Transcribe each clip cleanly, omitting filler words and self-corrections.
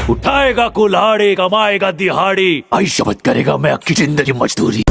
उठाएगा कुल्हाड़ी, कमाएगा दिहाड़ी, आई शपथ करेगा मैं अक्की जिंदगी मजदूरी।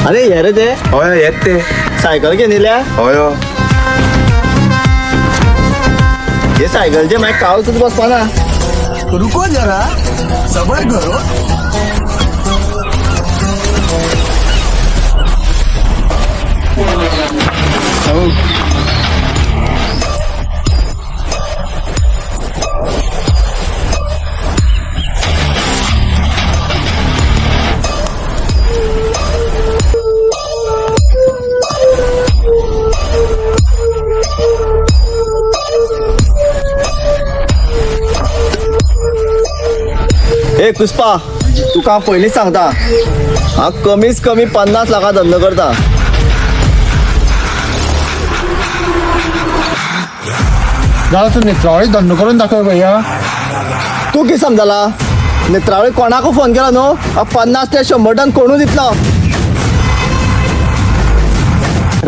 अरे हे रे ते. हय, येत ते. सायकल घेऊन येयल्या. हय. हे सायकलचे मागीर काव सुद्दां बसपाना. रुको जरा, सबर करो. ए पुष्पा, तुका हांव पयलींच सांगता, हांव कमीच कमी 50 लाखां धंदो करता. जाल्यार तूं नेत्रावळी धंदो करून दाखय भैया. तूं कितें समजला? नेत्रावळी कोणाकू फोन केला न्हू, हांव 50 ते 100 टन कोणू दितलो.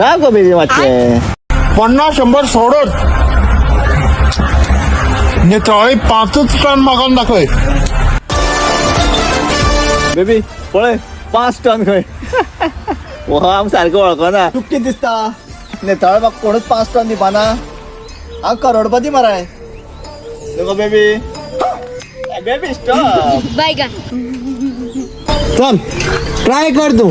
राव गो बेबी मातशें. 50 100 सोडत, नेत्रावळी 5 टन मागून दाखय. बेबी पळय, 5 टन खंय. हो आम सारकें वळखना. तुका कितें दिसता, नेत्रावळी म्हाका कोणूच 5 टन दिवपाना? हांव करोडपती मरे. नको बेबी, बेबी स्टॉप. बैगन. चल, ट्राय कर तू.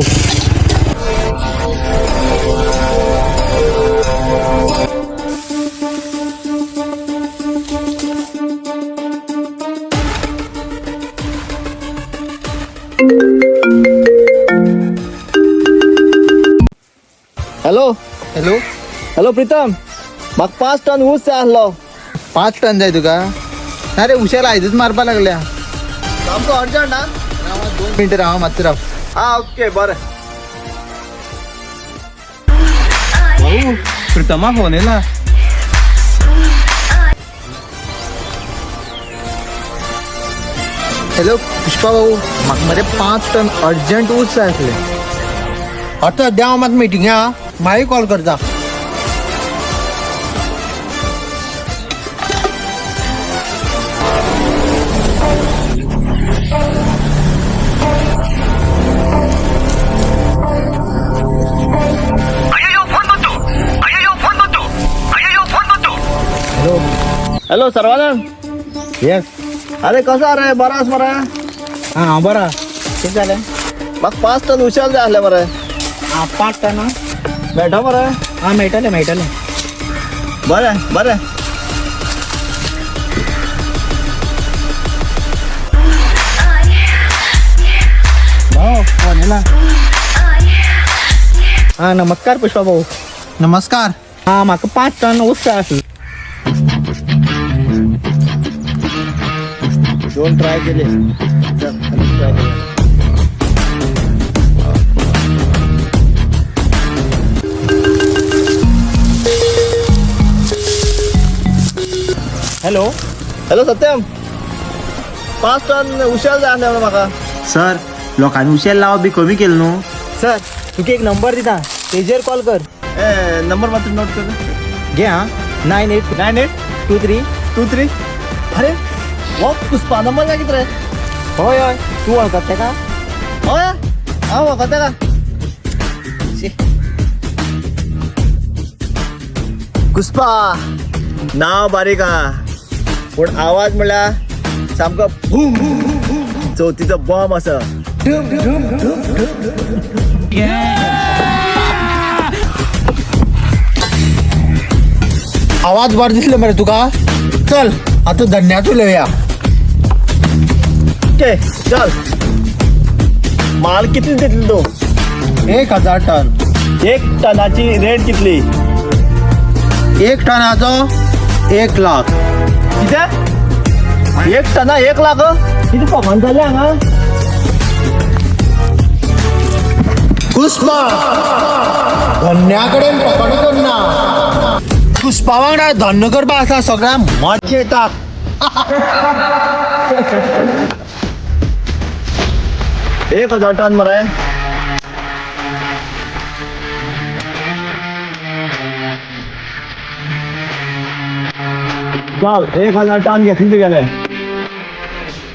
हॅलो. हॅलो. हॅलो प्रितम, म्हाका 5 टन ऊस जाय आसलो. 5 टन जाय तुका? अरे उशेल आयजूच मारपा लागल्या. सामको अर्जंट हा. 2 मिनटं राव, मातशें राव. हा ओके, बरें. भाऊ, प्रितमा फोन येला. हॅलो पुष्पा भाऊ, म्हाका मरे 5 टन अर्जंट ऊस जाय आसले. आतां देंव मात मिटिंगे आहा, मागीर कॉल करता. हॅलो सर्वानंद. येस. अरे कसो आहा रे, बरो आस मरे? हां, हांव बरो. कितें जालें? म्हाका 5 टन उशेल जाय आसलें मरे. आं, 5 टन. मेळटा मरे? आं, मेळटलें मेळटलें. बरें बरें. भाऊ, फोन येला. हां, नमस्कार पुष्पा भाऊ. नमस्कार. हां, म्हाका 5 टन ऊस जाय आसलो. 2 ट्राय केले, चल ट्राय केले. हॅलो. हॅलो सत्यम, 5 टन उशेल जाय आसलें म्हणून म्हाका. सर, लोकांनी उशेल लावप बी कमी केलं न्हू. सर, तुका एक नंबर दिता, तेजेर कॉल कर. ए नंबर मात्र नोट कर. घे. हां. 9 8 9 8 2 3 2 3. अरे हो कुसपा नंबर काय कितें रे? हय हय, तूं वळखता तेका? हय, हांव वळखता का. कुसपा नाव बारीक आहा पूण आवाज म्हणल्यार सामको बूम, चवथीचो बॉम्ब आसा. आवाज बरो दिसलो मरे तुका. चल आतां धन्याच उलोवया. ओके चल, माल कितली दितली तूं? 1000 टन. एक टनाची रेट कितली? एक टनाचो 1 लाख. कितें? एक टना 1 लाख? कितें फकाण जालें हांगा? कुसपा धन्या कडेन फकाणां करना. कुसपा वांगडा धन्नो करपा आसा सगळ्यांक मज्जा येता. 1000 टन मरे. चल 1000 टन घेतली तुगेले,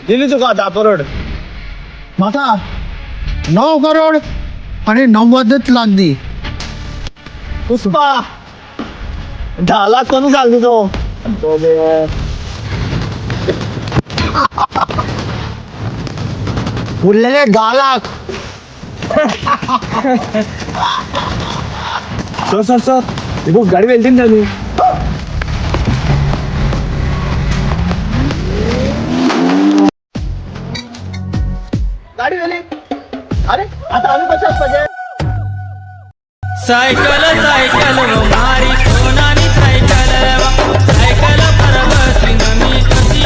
दिली तुका 10 करोड. म्हाका 9 करोड आनी 90 लाख दी. पुष्पा 10 लाख कमी घाल तुजो. उरलेले 10 लाख. सर सर सर, देखो गाडी वेलतीन झाली. गाडी वेली. अरे आता आम्ही कशा पाहिजे? सायकल सायकल हो मारी सोनानी सायकल, सायकल परबसीन मी कशी.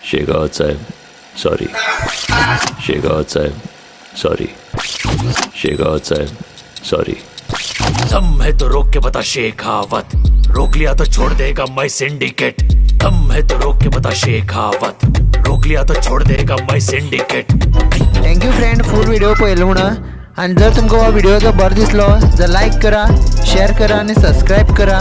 शेखावत साहेब सॉरी, शेखावत साहेब सॉरी, शेखावत साहेब सॉरी. दम है तो रोक के बता शेखावत, रोक लिया तो छोड़ देगा मैं सिंडिकेट. दम है तो रोक के बता शेखावत, रोक लिया तो छोड़ देगा मैं syndicate. Thank you friend full video पळयलो म्हणून. आनी जर तुमकां हो व्हिडिओ जर बरो दिसलो जर लायक करा, शेअर करा आनी सबस्क्रायब करा.